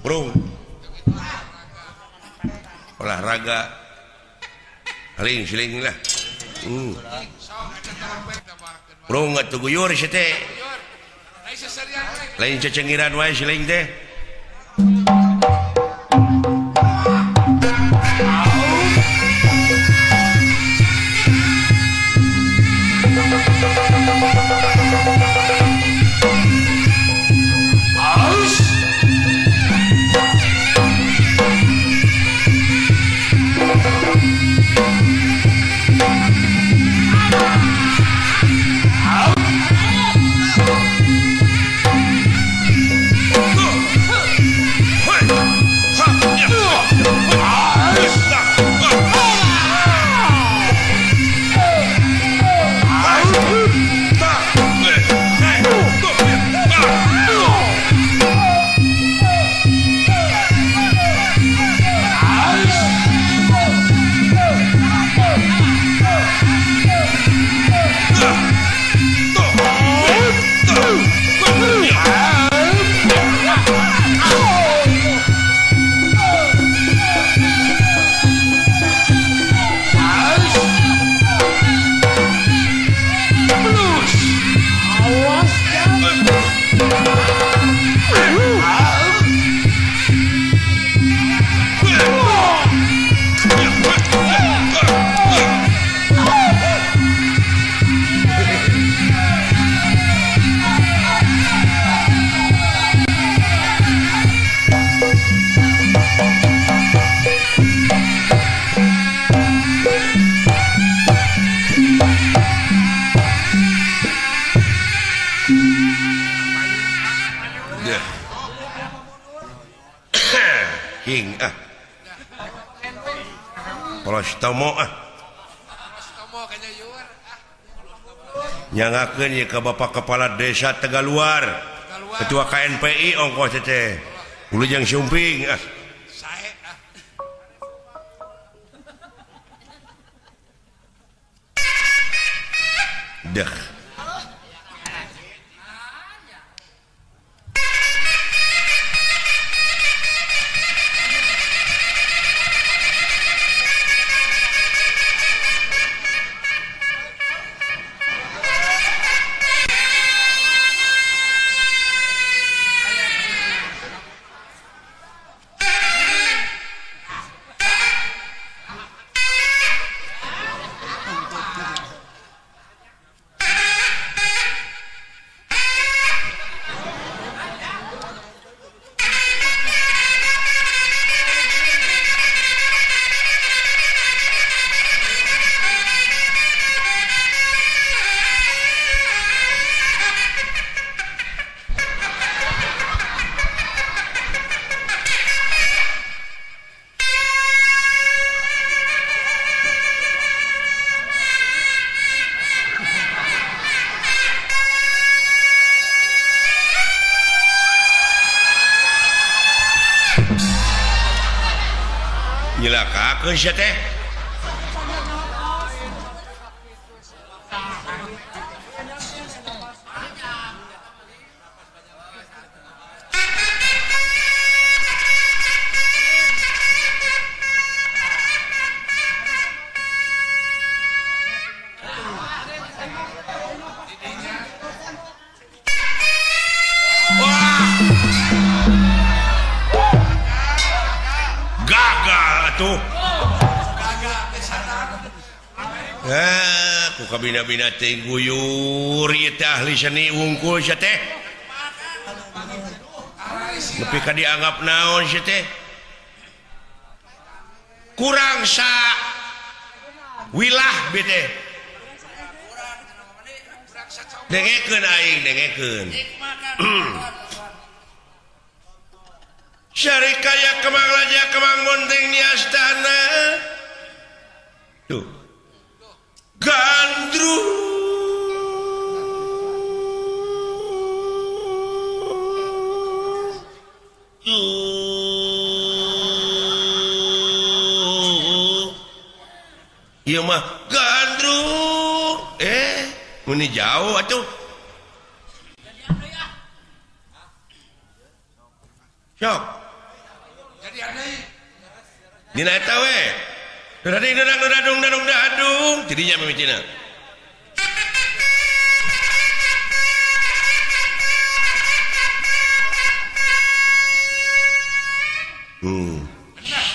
Bro. Olahraga. Haling siling lah. Bro atuh guyur sia teh. Lain cecengiran wae siling teh. King ah. Prostomo ah. Nyangakeun ye ka Bapak Kepala Desa Tegaluar. Ketua KNPI ongkos teh. Wilujeng Sumping ah. Deh. Nyelakakeun sia teh. Wah. Gagal atuh. Ku kabina-bina teh guyur ieu teh ahli seni wungkul sia teh. Nepi ka dianggap naon sia teh? Kurang sa wilah bi teh. Dengekeun aing dengekeun. Syarikaya Kemang Raja Kemang Monteng di astana. Tuh. Gandrung ieu mah gandrung. Muni jauh atuh. Sok. Dina eta we. Dading dadang dadung dadung dadung jadinya mimitina.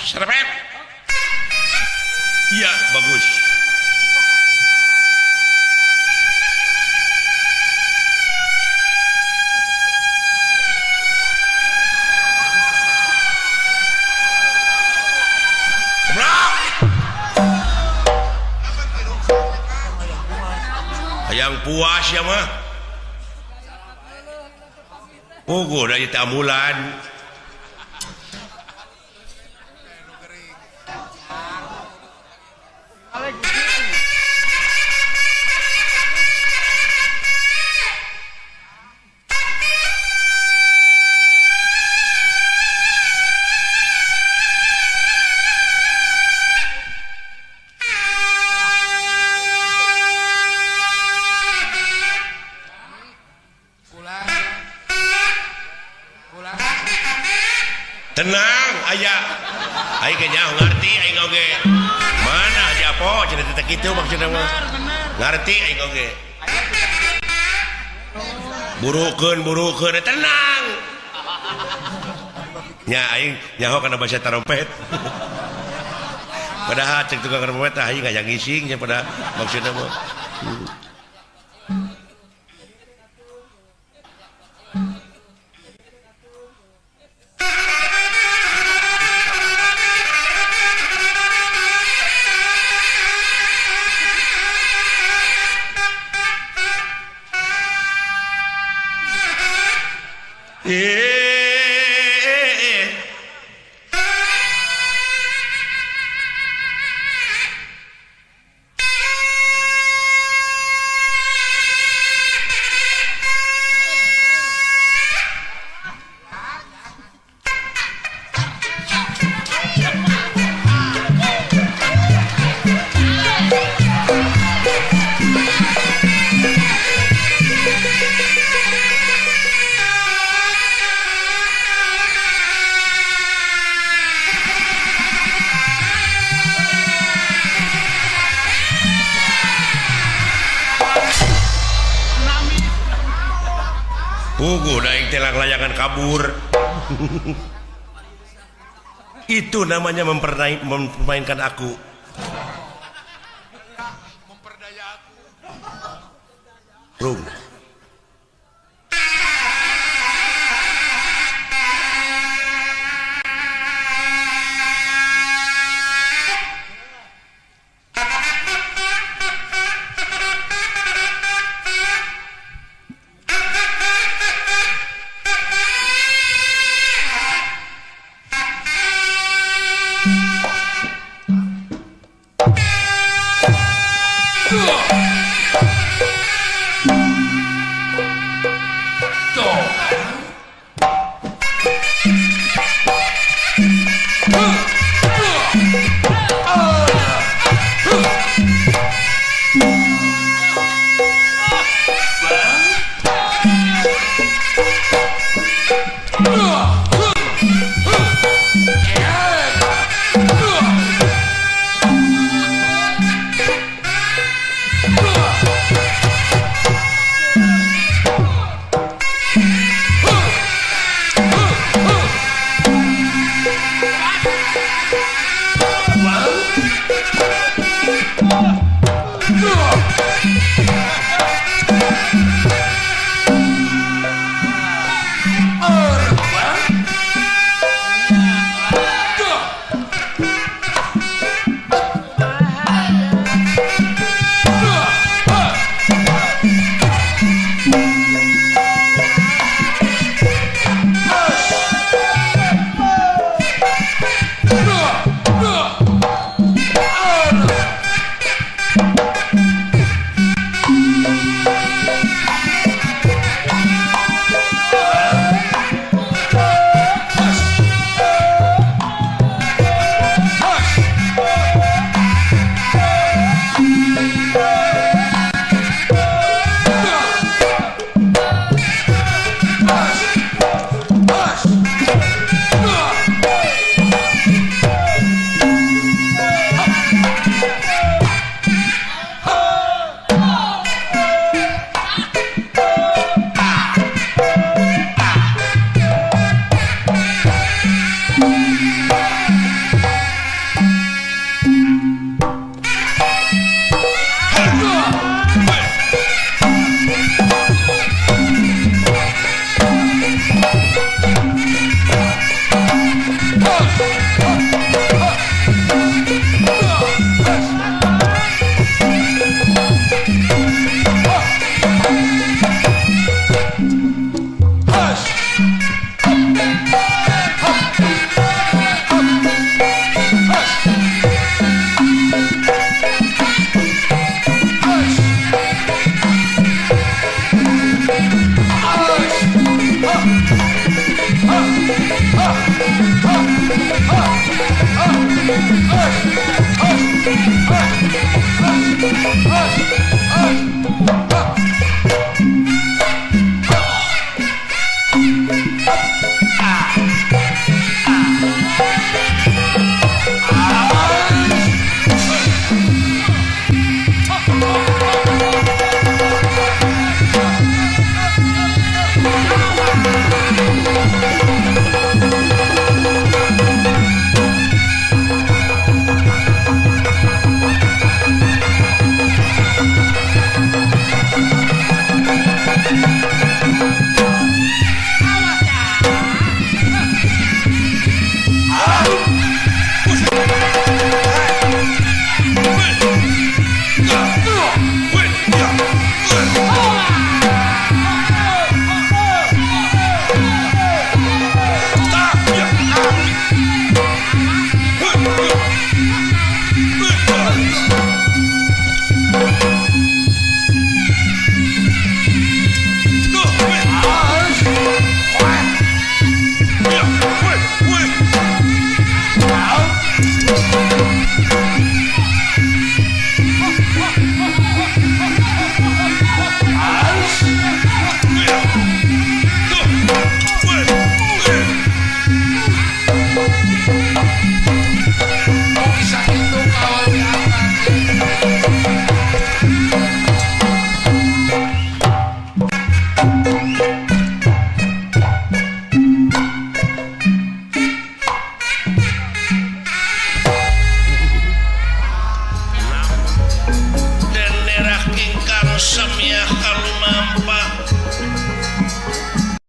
Serepet. Iya, bagus. Hayang puas ya mah. Puguh dari tamulan. Tenang aya aing ge nyaho ngarti aing oge mana aja po cenah teh kitu maksudna mah ngarti aing oge burukeun burukeun tenang nya aing nyaho kana bahasa tarompet padahal cek tukang trompet aing hayang ngising nya pada maksudna mah. Puguh daing telang layangan kabur. Itu namanya mempermainkan aku. Memperdaya aku. Rung.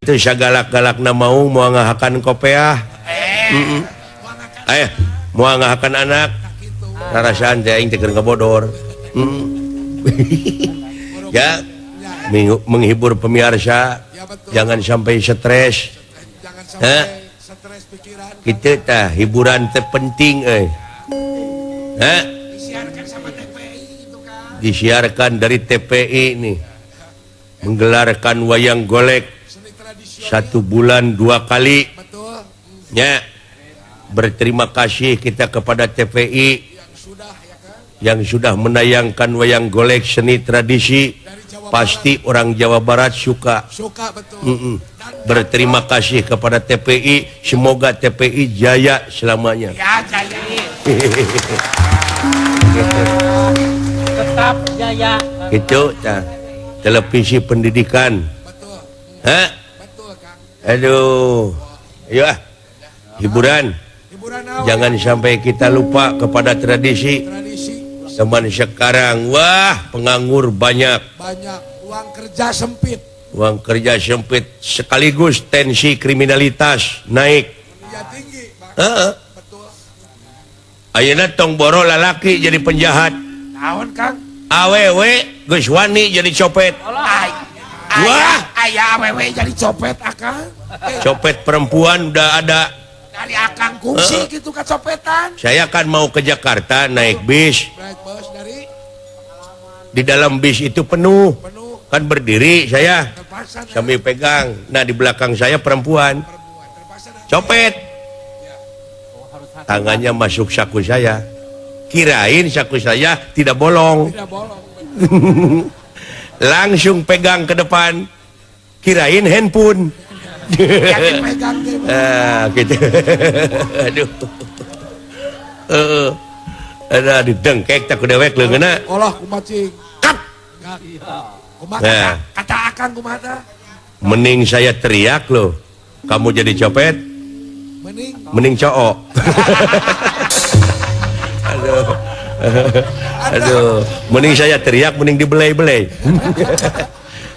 Itu sagalak-galakna mau moal ngahakan kopeah. Aya moal ngahakan anak. Rarasaan teh aing teh keur ngabodor. Ya, menghibur pemirsa, jangan sampai stres. Kitu tah hiburan teh penting euy. Hah? Disiarkan dari TPI nih. Menggelarkan wayang golek 1 bulan 2 kali. Ya. Berterima kasih kita kepada TPI yang sudah menayangkan wayang golek seni tradisi. Pasti orang Jawa Barat suka. Berterima kasih kepada TPI, semoga TPI jaya selamanya. Ya, jaya. Tetap jaya. Itu televisi pendidikan. Hah? Aduh, ayo ah, hiburan. Jangan sampai kita lupa kepada tradisi. Zaman sekarang, wah, penganggur banyak. Banyak, uang kerja sempit. Uang kerja sempit, sekaligus tensi kriminalitas naik. Ya, tinggi, Bang. Betul. Ayeuna tong boro lalaki jadi penjahat. Naon, Kang? Awewe geus wani jadi copet. Wah, aya awewe jadi copet akang. Copet perempuan udah ada. Dari akang kungsi gitu kecopetan. Saya kan mau ke Jakarta naik bis. Di dalam bis itu penuh. Kan berdiri saya sambil pegang. Nah, di belakang saya perempuan. Copet. Tangannya masuk saku saya. Kirain saku saya tidak bolong. Langsung pegang ke depan, kirain handphone. Gitu. Aduh. Ada didengkek tak ku dewek leungeunna. Olah kumaha cing. Kat. Kumaha nah. Kata akang kumaha tah? Mending saya teriak loh. Kamu jadi copet. Mending mending cowok. Aduh. Aduh, mending saya teriak mending dibelai-belai.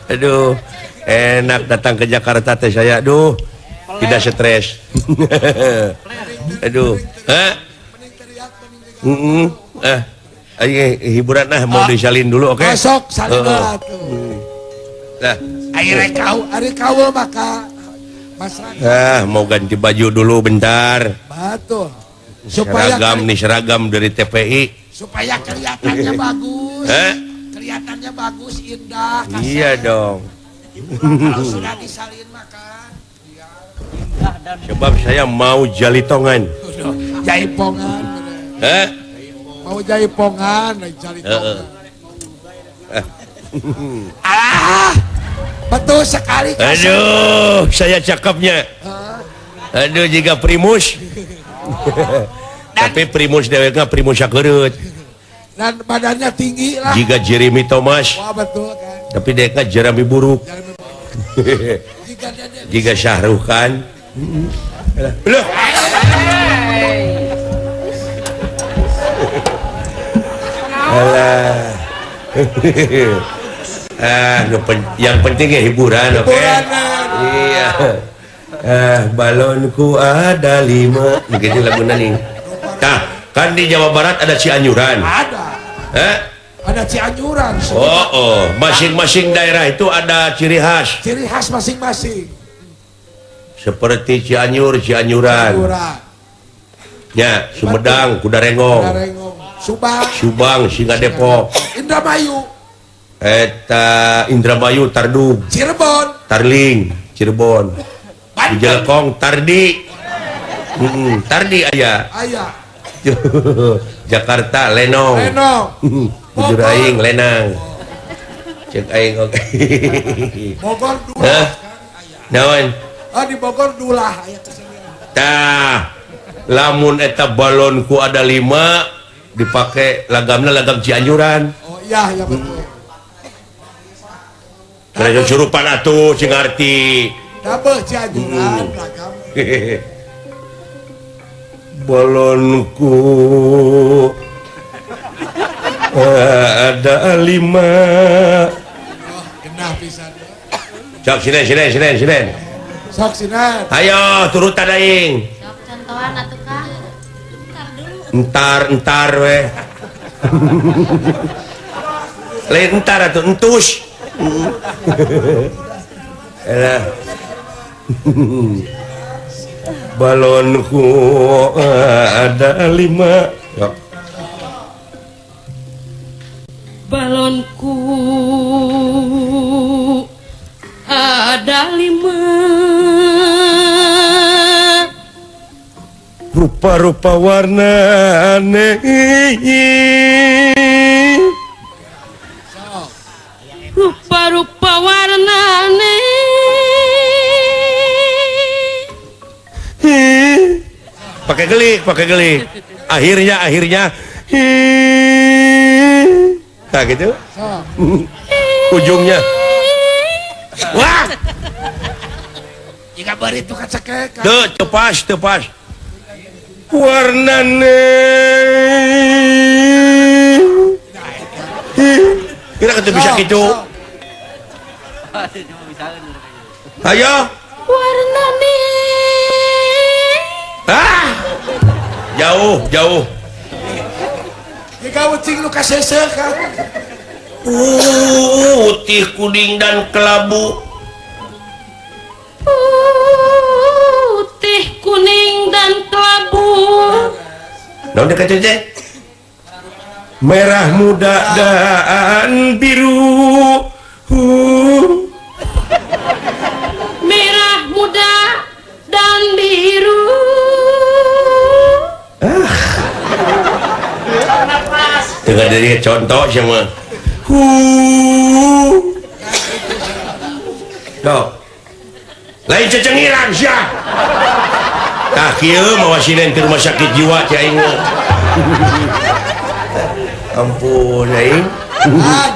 Aduh, enak datang ke Jakarta teh saya. Aduh, tidak stres. Aduh, hah? Ayo hiburan nah mau disalin dulu, oke? Masuk, salin atuh. Nah, ari kau, ari kau maka Mas Raka. Ah, mau ganti baju dulu bentar. Betul. Supaya seragam nih, seragam dari TPI. Supaya kelihatannya bagus. Kelihatannya bagus, indah, kasar. Iya dong. Kalau sudah disalin makan. Sebab saya mau jalitongan. Jaipongan. Heh? Mau jaipongan lain calitongan. Ah, betul sekali. Aduh, saya cakepnya. Aduh, jika primus. Tapi primus dewekna primus sakereut. Dan badannya tinggi lah. Jika Jeremy Thomas. Wah, betul kan. Tapi dewekna jerami buruk. Jika Shahrukh Khan. Loh. Alah. Ah, yang penting ya hiburan, oke? Okay? Iya. Ah, balonku ada 5. Begitu lagunya nih. Nah, kan di Jawa Barat ada Cianjuran. Ada. Eh? Ada Cianjuran. Oh, oh. Masing-masing daerah itu ada ciri khas. Ciri khas masing-masing. Seperti Cianjur, Cianjuran. Cianjuran. Ya, Sumedang, Kuda Renggong. Kuda Renggong. Subang. Subang, Singa Depok. Indramayu. Eta Indramayu, Tardug. Cirebon. Tarling, Cirebon. Di Jelekong, Tardi. Tardi aya. Aya. Jakarta, Lenong. Lenong. Bujur aing Lenang. Cek aing oke. Bogor Dulah. Naon? Oh, di Bogor Dulah aya. Tah, lamun eta balonku ada 5 dipakai lagamna lagam Cianjuran. Oh iya, ya betul. Karena surupan atuh sing ngarti. Dabeuh Cianjuran lagam. Balonku ada 5. Oh, genah pisan. Sok sinen sinen sinen sinen. Sok sinen. Ayo turutan aing. Sok contohan atuh Kang. Entar dulu. Entar entar weh. Lain entar atuh entus. Elah. Balonku ada 5. Yok. Balonku ada 5. Rupa-rupa warna aneh. Rupa-rupa warna aneh. Pakai gelik, pakai gelik. Akhirnya, akhirnya. Nah gitu. Ujungnya. Wah. Jika beri itu kacekek. Tuh, tepas, tepas. Warnane. Kira kata bisa gitu. Ayo. Warnane. Ah. Jauh, jauh. Jika ucing lu kasese kan. Putih, kuning dan kelabu. Putih, kuning dan kelabu. Naon dekat teh? Merah muda dan biru. Merah muda dan biru. Ah. Dengar dari contoh sama. Tuh. Lain cecengiran sia. Tah kieu mawa sinen ke rumah sakit jiwa cai aing. Ampun aing. Kang.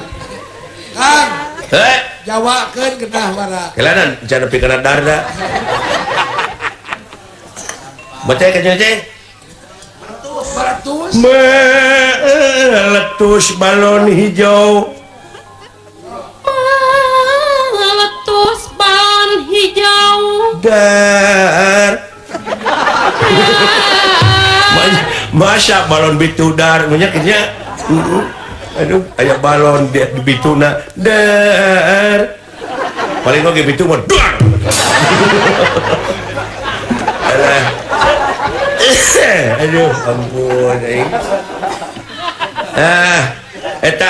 Kang. Heh, jawakeun genah bara. Kelanan can nepi kana darda. Baca ka teh. Meletus. Meletus balon hijau. Meletus balon hijau. Dar. Masa balon bitu dar menyakitnya. Aduh, aya balon di bituna dar. Paling oge bitu mah dar. Alah. Aduh, ampun aing. Ah, eta.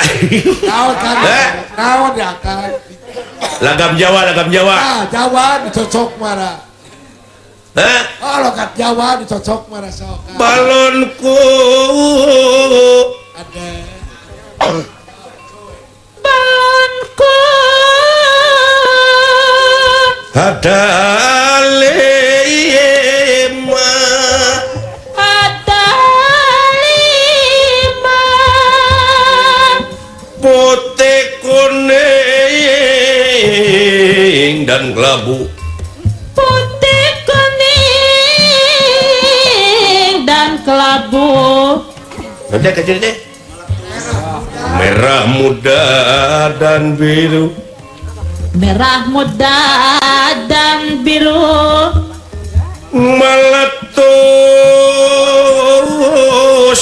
Naon kan? Naon ya kan? Lagam Jawa, lagam Jawa. Ah, Jawa dicocok mara. Hah? Oh, logat Jawa dicocok mah sok. Balonku ada. Balonku ada lima, ada lima, putih kuning dan kelabu, putih kuning dan kelabu. Nanti kecil deh. Merah muda dan biru, merah muda dan biru. Meletus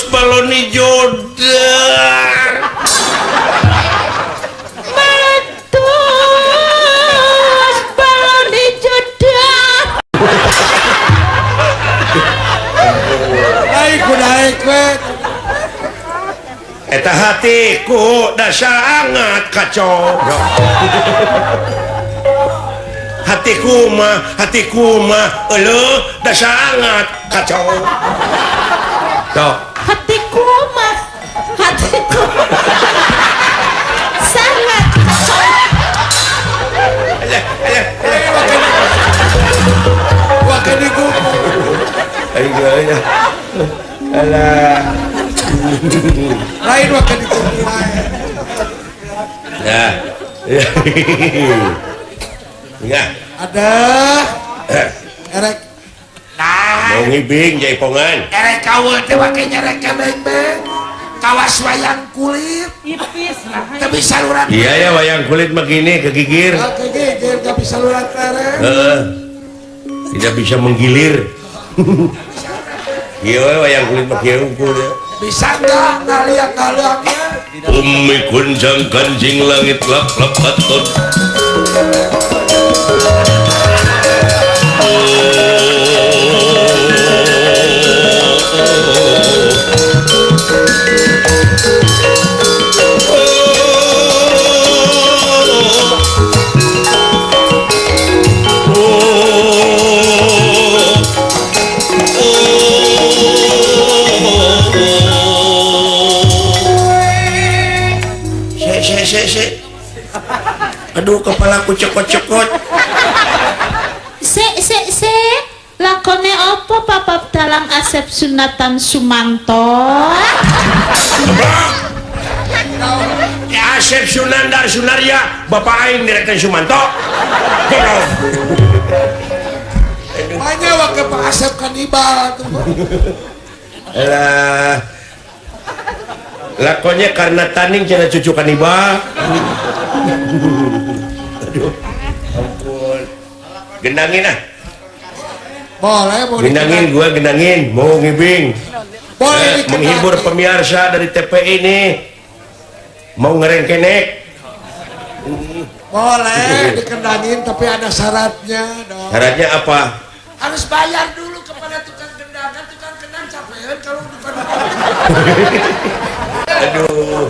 balon hijau dar. Meletus balon hijau dar. Naik naik we. Eta hatiku dah sangat kacau. Hatiku mah euleuh dah sangat kacau. Tuh. Hatiku mah sangat kacau. Wah, niku. Ayo. Alah. Lain waktu niku wae. Ya. Ya. Ada. Erek. Nah. Mau ngibing jaipongan. Erek kaul teh wake nyerek beng-beng. Kawas wayang kulit. Ipis lah. Tapi saluran. Iya ya wayang kulit begini kegigir. Kegigir gak bisa saluran lereng. Heeh. Tidak bisa menggilir. Iya wayang kulit mah kieu unggul ya. Bisa enggak ngaliak-ngaliaknya? Umi kunjang kanjing langit lap lap katon. Aduh kepalaku cekot-cekot. Se se se lakone opo Papa Dalang Asep Sunatan Sumanto? Ya Asep Sunandar Sunarya, bapak aing direktur Sumanto. Banyak waktu Pak Asep kanibal tuh. Lah lakonnya karena taning cina cucu kanibal. Aduh, ampun. Gendangin ah. Boleh, boleh. Gendangin, gua gendangin, mau ngibing. Boleh, menghibur pemirsa dari TPI ini. Mau ngerengkenek. Boleh dikendangin tapi ada syaratnya dong. Syaratnya apa? Harus bayar dulu kepada tukang gendangan, tukang kendang capean kalau bukan. Aduh.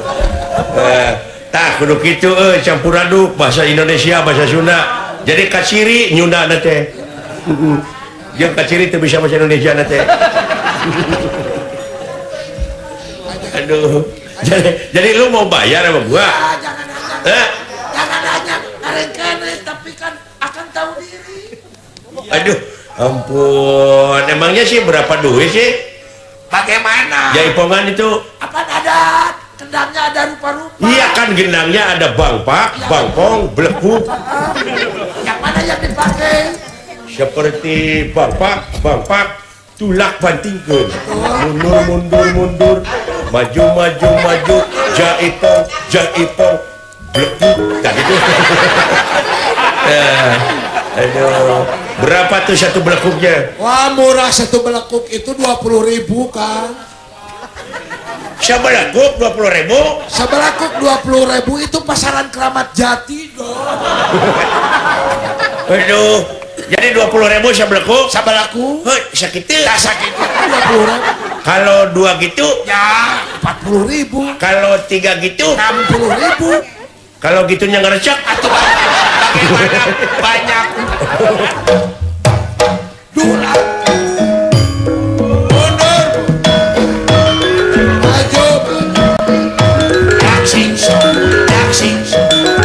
Tah kudu kitu campur aduk bahasa Indonesia bahasa Sunda. Jadi kaciri nyunda na teh. Jeung kaciri teu bisa bahasa Indonesia na teh. Aduh. Jadi lu mau bayar sama gua? Ya, jangan nanya. Jangan nanya ngarengkene tapi kan akan tahu diri. Aduh, ampun. Emangnya sih berapa duit sih? Bagaimana? Jaipongan itu apa ada? Kendangnya ada rupa-rupa. Iya kan gendangnya ada bangpak, ya. Bangkong, belekuk. Yang mana yang dipakai? Seperti bangpak, bangpak, tulak bantingkeun. Mundur, mundur, mundur, maju, maju, maju, jaipong, jaipong, belekuk. Nah gitu. Aduh. Berapa tuh satu belekuknya? Wah murah satu belekuk itu 20.000 kan. Sebelakuk 20.000. Sebelakuk 20.000 itu pasaran Keramat Jati dong. Aduh, jadi 20.000 sebelakuk. Sebelakuk. Hei, sakit. Ya sakit 20.000. Kalau dua gitu? Ya 40.000. Kalau tiga gitu? 60.000. Kalau gitunya ngerecek atau bagaimana banyak. Dula. Mundur. Maju. Taksi, taksi,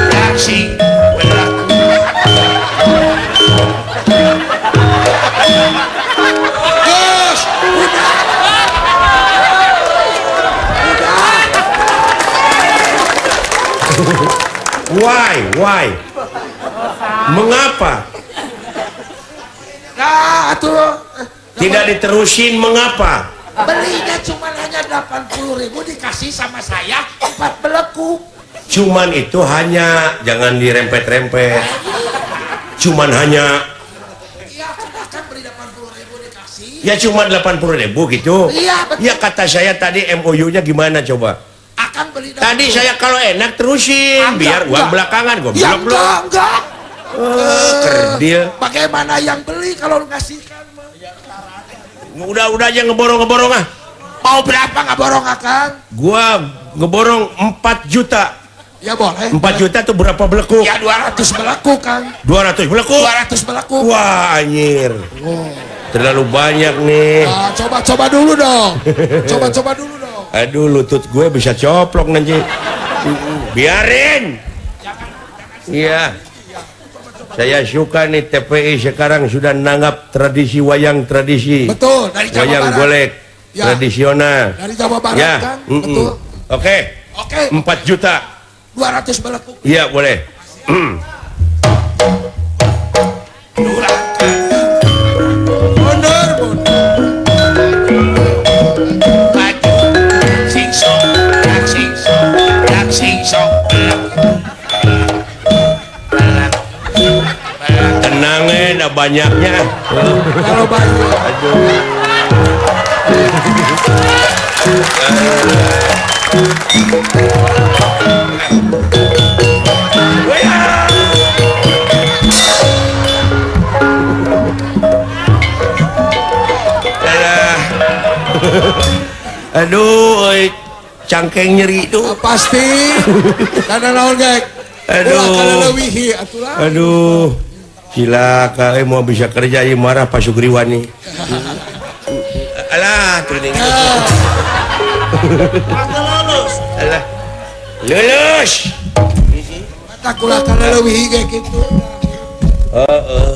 taksi. Gus, udah. Why? Why? Mengapa? Nah, atuh. Tidak diterusin mengapa? Belinya cuma hanya 80.000 dikasih sama saya 4 belekuk. Cuman itu hanya, jangan dirempet-rempet. Cuman hanya. Iya, kan beli 80.000 dikasih. Ya cuma 80.000 gitu. Iya, betul. Ya kata saya tadi MOU-nya gimana coba? Akan beli 80. Tadi saya kalau enak terusin, enggak, biar uang enggak. Belakangan gua ya, belum. Enggak. Kerdil. Bagaimana yang beli kalau ngasihkan? Udah aja ngeborong-ngeborong ah. Mau berapa ngeborong akan? Gua ngeborong 4 juta. Ya boleh. 4 juta tuh berapa belekuk? Ya 200 belekuk kan. 200 belekuk? 200 belekuk. Wah, anjir. Oh. Terlalu banyak nih. Nah, coba-coba dulu dong. Coba-coba dulu dong. Aduh, lutut gue bisa coplok nanti. Biarin. Iya. Saya suka nih TPI sekarang sudah nanggap tradisi wayang tradisi. Betul, dari Jawa wayang Barat. Golek ya. Tradisional. Dari Jawa Barat ya. Kan? Betul. Oke. Oke. 4 juta. 200 belekuk. Iya, boleh. Mundur, mundur. Maju. Sing song, sing song, sing song. Tenang dah banyaknya. Kalau banyak. Aduh. Aduh, cangkeng nyeri itu. Pasti. Karena naon gek. Aduh. Aduh. Cilaka, mau bisa kerja ieu marah Pak Sugriwani. Alah, tuh nih. Alah. Lulus. Mata kula kaleuwihi ge kitu. Heeh.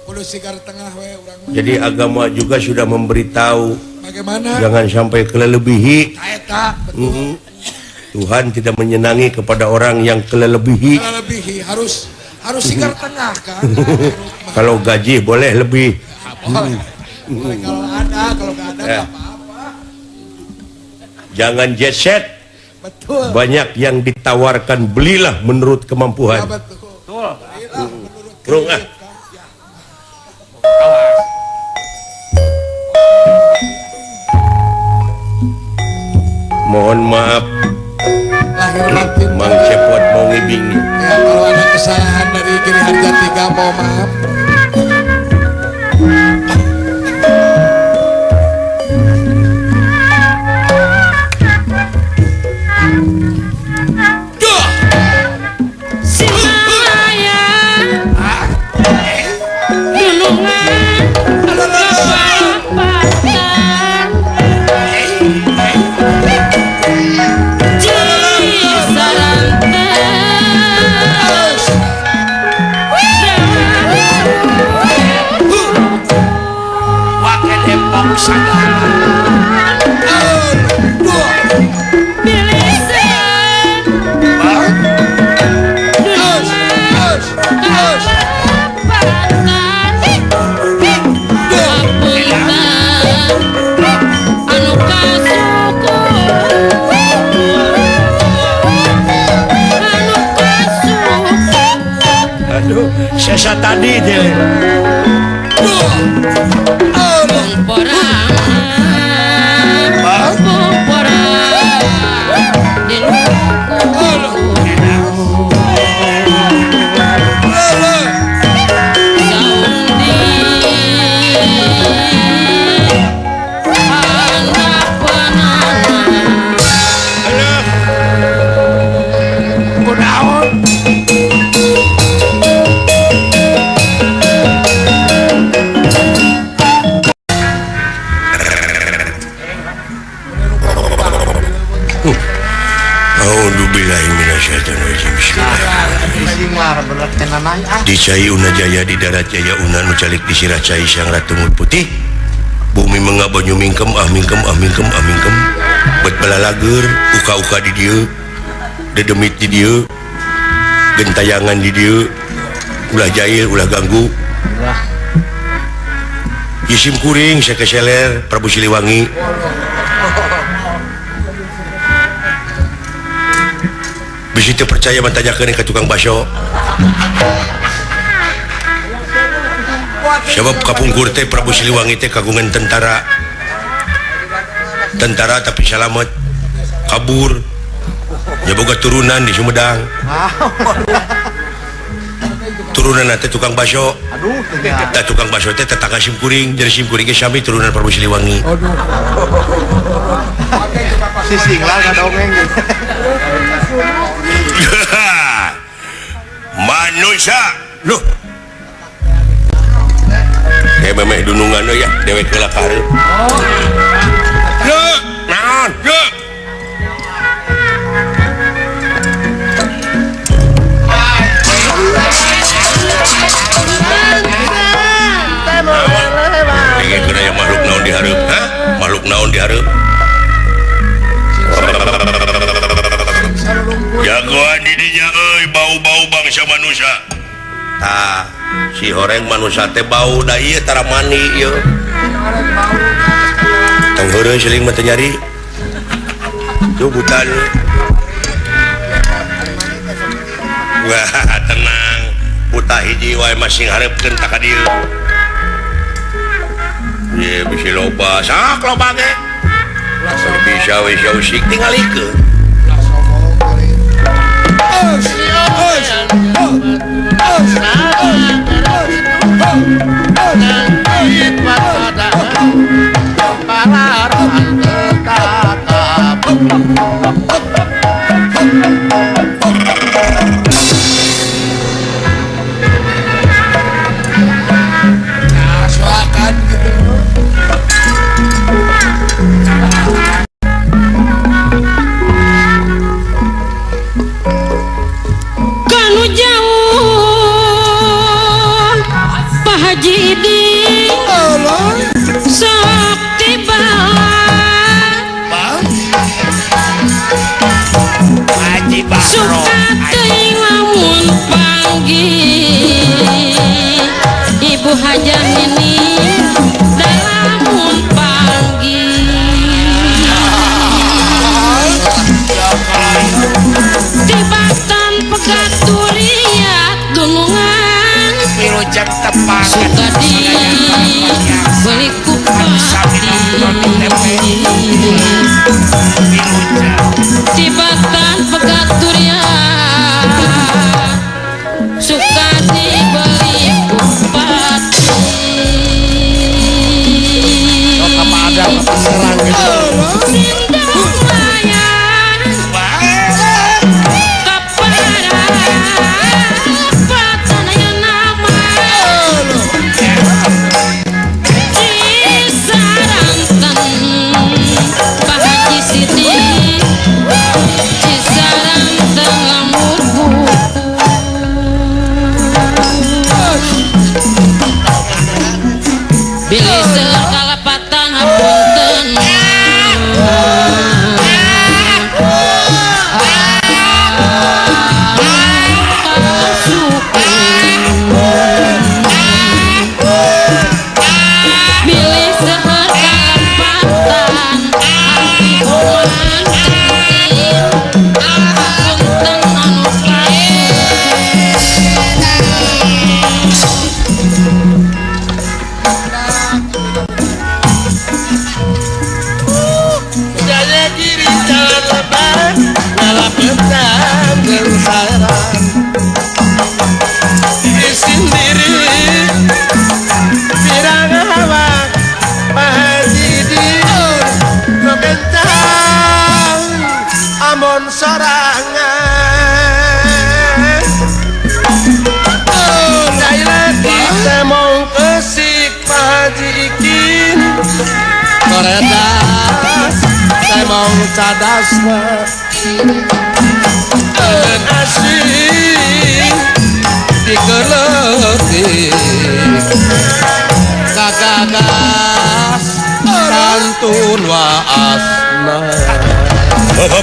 Kudu sigar tengah we urang mah. Jadi agama juga sudah memberitahu bagaimana? Jangan sampai kelelebihi. Eta, betul. Tuhan tidak menyenangi kepada orang yang kelelebihi. Kelelebihi harus sigar tengah kan. Kalau gaji boleh lebih. Ya, boleh. Boleh kalau ada, kalau nggak ada nggak apa-apa. Jangan jet set. Betul. Banyak yang ditawarkan, belilah menurut kemampuan. Ya, betul. Belilah menurut kemampuan. Ya. Mohon maaf. Lahir batin. Mang Cepot mau ngibing nih. Ya, kalau ada kesalahan dari Giri Harja 3 mau maaf. Aduh, sesa tadi deh. Di Cai Una Jaya di darat Jaya Una nu calik di sirah cai Sang Ratu Putih. Bumi mengap banyu mingkem ah mingkem ah mingkem ah mingkem. Bet balalager uka-uka di dieu. Dedemit di dieu. Gentayangan di dieu. Ulah jahil ulah ganggu. Isim kuring sakeseler Prabu Siliwangi. Bisi teu percaya mantanyakeun ka tukang baso. Sebab kapungkur teh Prabu Siliwangi teh kagungan tentara. Tentara tapi salamet kabur. Ya boga turunan di Sumedang. Turunan teh tukang baso. Tah tukang baso teh tetangga simkuring, jadi simkuring ge sami turunan Prabu Siliwangi. Si singlar kadongeng. Manusia loh. Kayak memeh dunungan ya, dewek heula ka hareup. Loh, naon? Loh. Pengen kena yang makhluk naon di hareup, hah? Makhluk naon di hareup? Jagoan didinya euy, bau-bau bangsa manusia. Tah, si horeng manusia teh bau da ieu tara mani ieu. Tong heureuy siling mah teu nyari. Tuh buta lu. Wah, tenang. Buta hiji wae masing hareupkeun ta ka dieu. Ye bisi loba, sok loba ge. Bisa we sia usik tingalikeun. Ibu Hajar ini dalamun panggi tibatan pegaturiat gunungan suka di beli kupati tibatan pegaturiat suka dibeli kupati. Sindang layar kepada patanaya nama Cisaranten Pak Haji Siti Cisaranten lamur buku bilih sekalepatan hapunten. Bilih sekalepatan hapunten anu Cadasna dan asing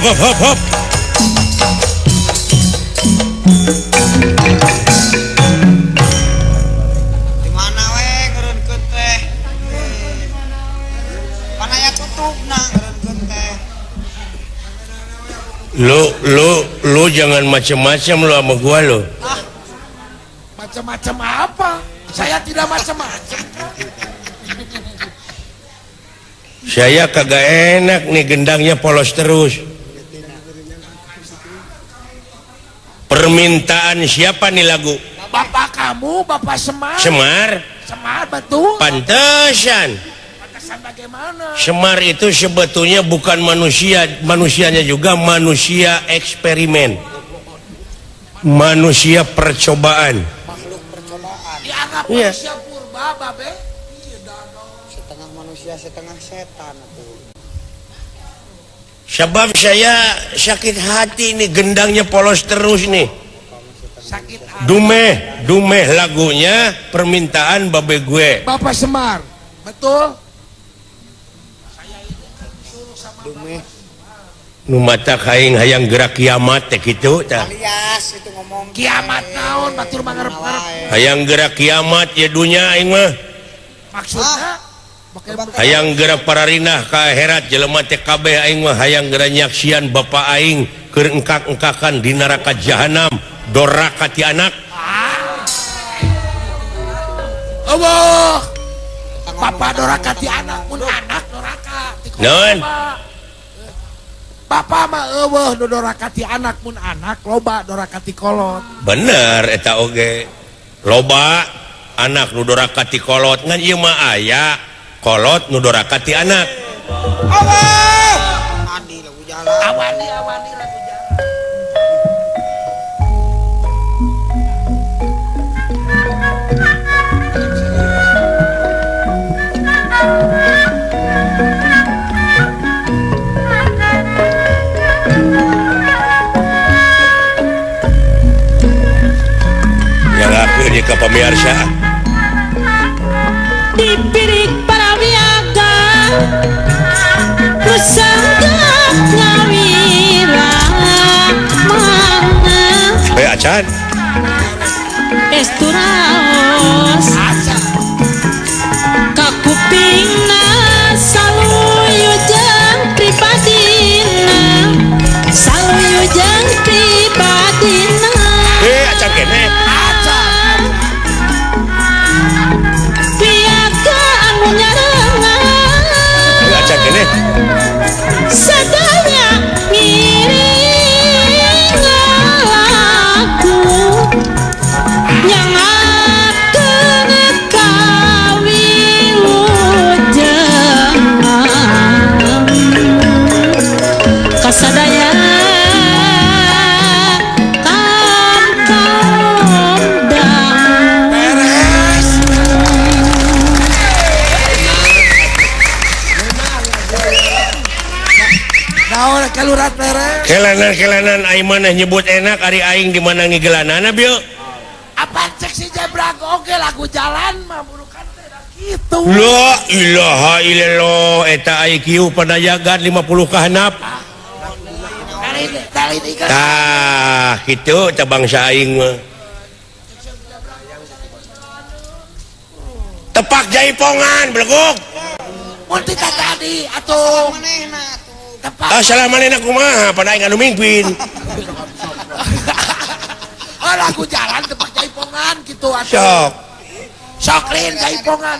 Hop hop hop. Di mana we ngeureunkeun teh? Pan aya tutupna ngeureunkeun teh. Lu jangan macem-macem lu sama gua lu. Ah. Macem-macem apa? Saya tidak macem-macem. Saya kagak enak nih gendangnya polos terus. Permintaan siapa nih lagu? Bapak kamu, Bapak Semar. Semar? Semar, betul. Pantesan. Pantesan bagaimana? Semar itu sebetulnya bukan manusia, manusianya juga manusia eksperimen. Manusia percobaan. Makhluk percobaan. Dianggap iya. Manusia purba, Babe. Setengah manusia, setengah setan atuh. Sebab saya sakit hati nih gendangnya polos terus nih. Sakit hati. Dumeh lagunya permintaan babe gue. Bapak Semar, betul? Saya ini kan disuruh sama Dumeh. Nu mata kaing hayang gerak kiamat teh kitu tah. Alias itu ngomong kiamat naon batur mangarep-ngarep. Hayang gerak kiamat ya dunya aing mah. Maksudnya hayang gerak pararinah ka akhirat jelema teh kabeh aing mah hayang geura nyaksian bapa aing keur engkak-engkakan di neraka jahanam doraka ti anak. Allah. Bapa doraka ti anak mun anak doraka ti naon? Bapa mah eueuh nu doraka ti anak mun anak loba doraka ti kolot. Bener eta oge. Loba anak nu doraka ti kolot ngan ieu mah aya kolot nu doraka ti anak. Allah. Adi lagu jalan. Awani awani lagu jalan. Yang aku ini ke pemirsa. Dipirik para wiaga kusanggap ngawira mana acan esturaos kakupingna saluyu jeung pribadina saluyu jeung pribadina acan kene acan sadaya ngiring laku nyangatkeun kawilujengan kasadaya Kelanan-kelanan aing maneh nyebut enak ari aing di mana ngigelanana bieu. Apa cek si Jebrak oge lagu jalan mah burukan teh da kitu. La ilaha illallah eta IQ panayagan 50 kahanap. Tah kitu teh bangsa aing mah. Tepak jaipongan beleguk. Mun ti tadi atuh manehna. Assalamualaikum kumaha pada aing anu mingpin. Oh lagu jalan tepak jaipongan gitu atuh. Sok. Sok lin jaipongan.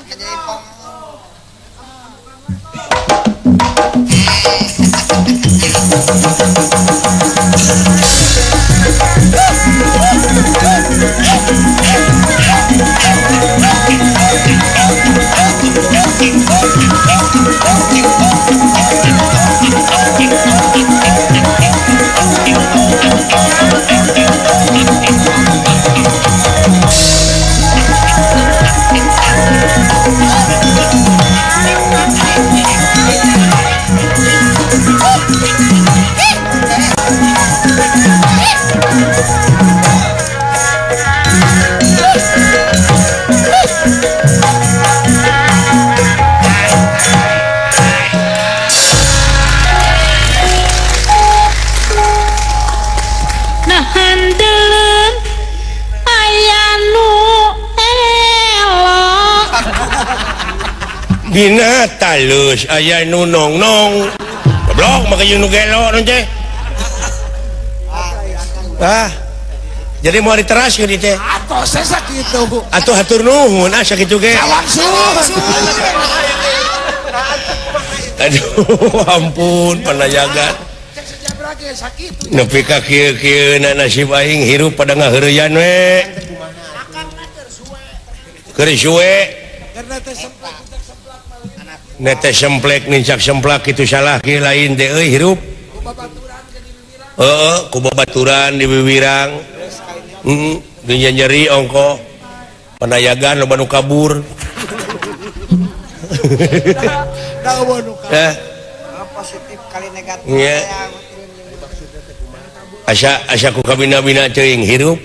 Dina talus aya nu nongnong. Goblok make jeung nu gelo nu teh. Ah. Jadi mau diteras ke teh. Atuh saya sakitu. Atuh hatur nuhun ah sakitu ge. Langsung. Aduh ampun panayagan. Nepi ka kieu-kieu na nasib aing hirup pada ngaheureyan we. Keur suwe. Nete semplek nincak semplak itu salah kieu lain teh euy hirup. Heeh, ku babaturan di wiwirang. Heeh, dunya nyeri ongko. Panayagan loba nu kabur. Positif kali negatif. Nya. Asa asa ku kabina-bina teuing hirup.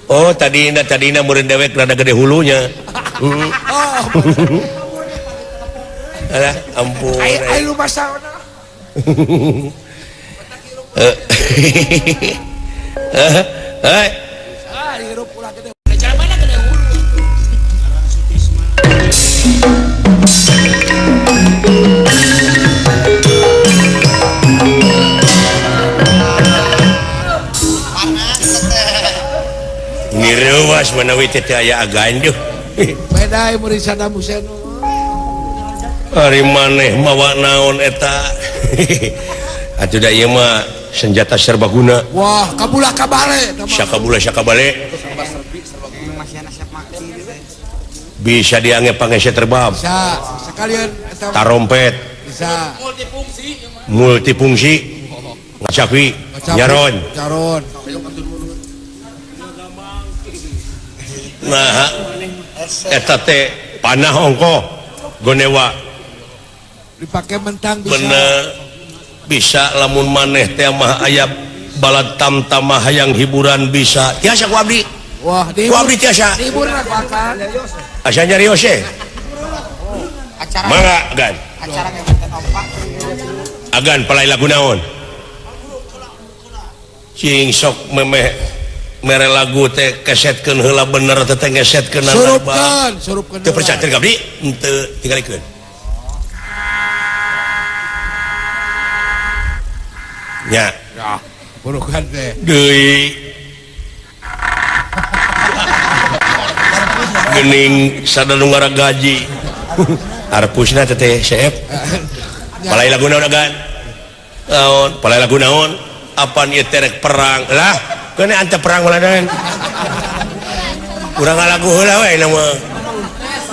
Oh, tadina tadina meureun dewek rada gede hulunya. Alah, ampun. Ai lu masaona. Eh. Ah, hirup ulah gede. Mana gede hulu. Ngirewas manawi teh teu aya aganduh. Beda murid Saddam Hussein. Ari maneh mawa naon eta. Atuh da ieu mah senjata serbaguna. Wah, kabulah kabale. Sakabula sakabale. Bisa dianggap pangese terbab. Bisa, sekalian eta tarompet. Bisa. Multifungsi. Multifungsi. Ngacapi, nyaron. Nyaron. Nah, eta teh panah ongkoh gonewa dipakai mentang bisa. Bener bisa lamun maneh teh mah aya balad tamtamah hayang hiburan bisa. Tiasa ku abdi. Wah, ku abdi tiasa. Hiburan ku akan. Asa nyarios ye. Acara. Mangga Agan. Acara ngebetan opak. Agan palai lagu naon? Cing sok memeh mere lagu teh kesetkeun heula bener teh ngesetkeun surupkeun surupkeun teu percaya teu abdi henteu tingalikeun nya ya burukan teh deui geuning sada nu ngaragaji arpusna teh teh seep palai lagu naon agan naon palai lagu naon apan ieu teh rek perang lah kene ante perang maladan urang ngalagu heula we nama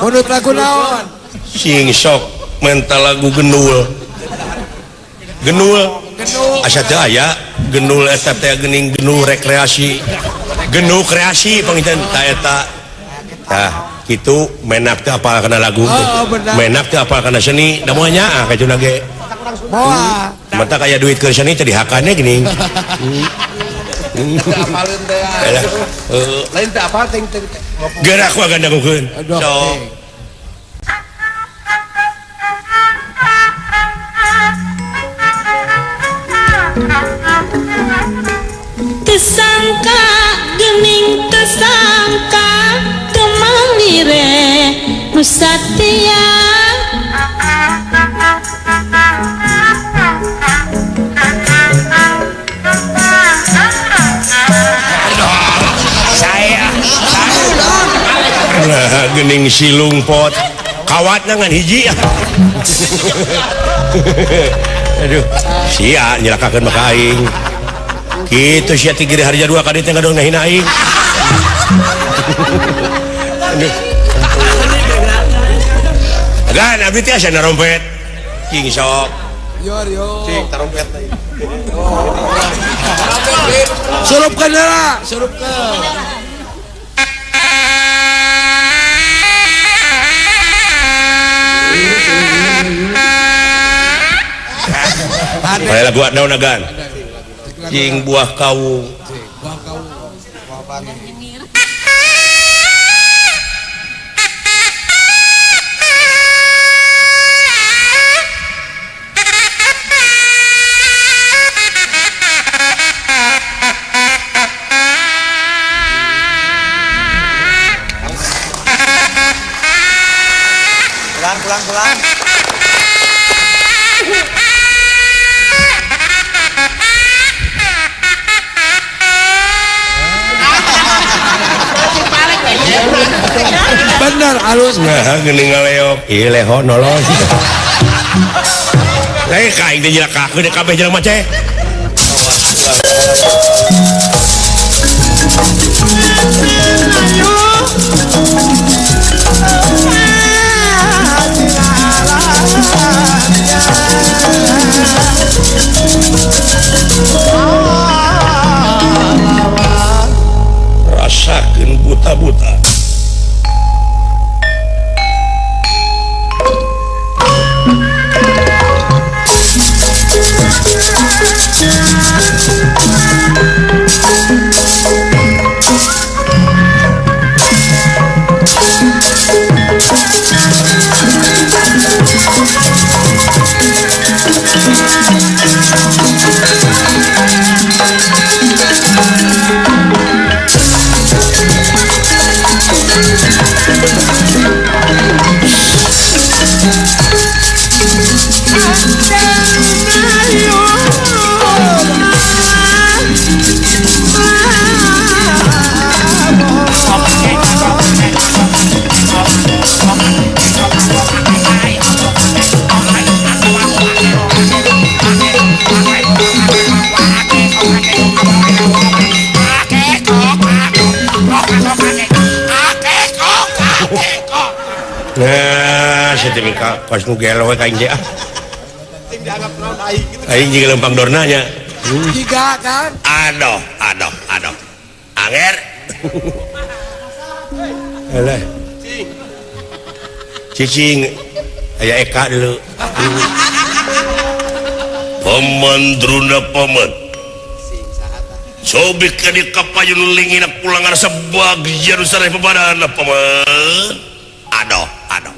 munut lagu naon sing sok mental lagu genul genul asa teu aya genul eta teh geuning genul rekreasi genul kreasi panginten ta eta tah kitu menak teu apal kana lagu menak teu apal kana seni da moal nyaah ka cuna ge moal mata kaya duit keur seni teh dihakane geuning. Apalin teh. Lain teh apal teh teh. Gerak ku agan dangukeun. Sok. Tesangka gening tesangka kemalire nu satia. Nah, gening silung pot kawatna ngan hiji. Aduh, sia nyelakakeun maka aing. Kitu sia ti Giri Harja 2 ka dieu teh ngadon ngahina aing. Aduh. Agan abdi teh asa narompet. Cing sok. Yo yo. Cing tarompet teh. Surupkeun heula, surupkeun. Palai lagu naon agan? Cing buah kawung. Buah kawung. Pulang pulang pulang. Bener alus. Nah, geuning ngaleok. Ieu leho nolong. Lain ka aing teh jelakakeun kabeh jelema teh. Rasakeun buta-buta. Nah, saya minta kos nu gelo we ka aing ah. Aing jeung lempang dorna nya. Jiga kan? Aduh, aduh, aduh. Anger. Alah. Cicing. Aya Eka dulu. Paman Druna paman. Sobek ka di kapayun lingina pulangan sabagya nu sareh papadana paman. Aduh, aduh.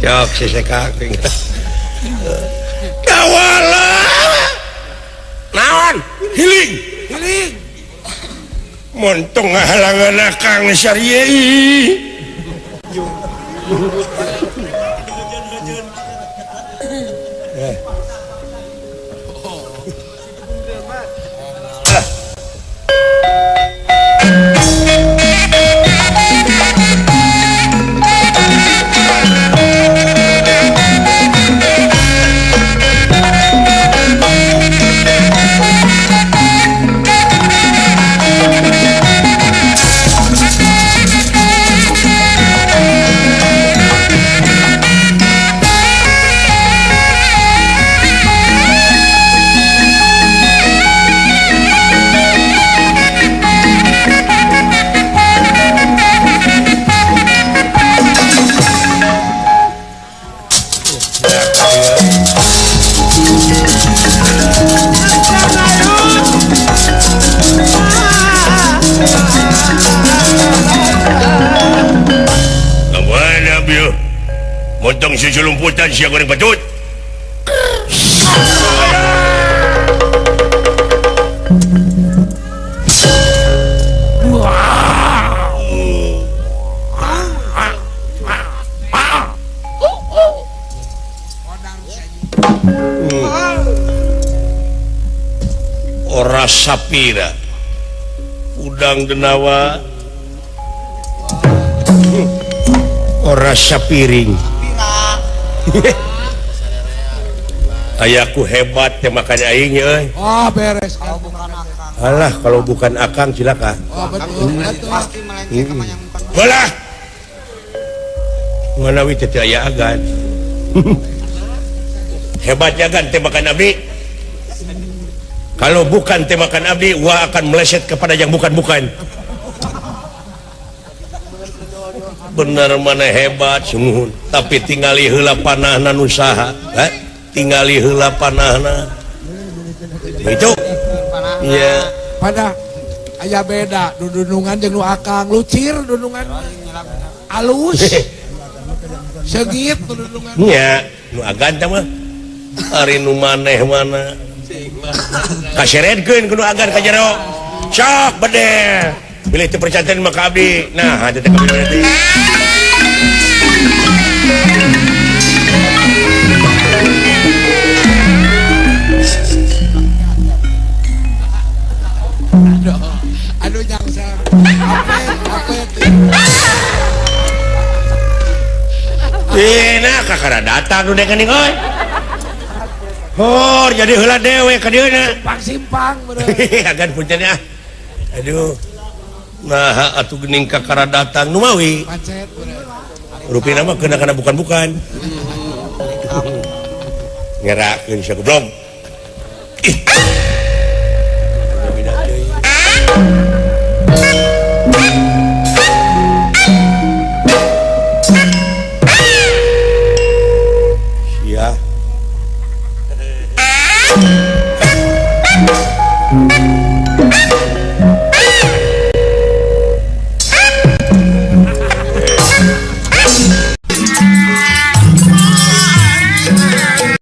Jok seseka kawala. Naon? Hiling. Hiling. Montong ngahalangan akang syari'i. Montong susulumputan sia goreng patut. Ora sapira udang denawa ora sapiring. Ayahku hebat ya makan aing euy. Oh beres. Kalau bukan akang. Alah kalau bukan akang cilaka. Oh betul. Pasti melenceng sama yang bukan. Bolah. Nganawi teh aya agan. Hebatnya kan tembakan abdi. Kalau bukan tembakan abdi, wah akan meleset kepada yang bukan-bukan. Bener mana hebat sungguh, tapi tingali heula panahna nu saha, tingali heula panahna. Itu. Iya. Pada aya beda dudunungan jeung nu akang lucir dudungan alus. Segit dudungan. Nya, nu agan teh mah. Ari nu maneh mana. Kaseredkeun ku nu agan ka jero. Sok bedeh. Bilih teu percanten mah ka abdi. Nah, teh ka abdi teh. Aduh nyangsang. Apa Nah, kakara datang nu dekening euy. Hor jadi heula dewe ka dieu na. Simpang bener. Agan punten ya. Aduh. Nah, atuh geuning kakara datang nu mawi. Macet bener. Rupina mah kena kana bukan-bukan. Ngerakeun sia goblok. Ih.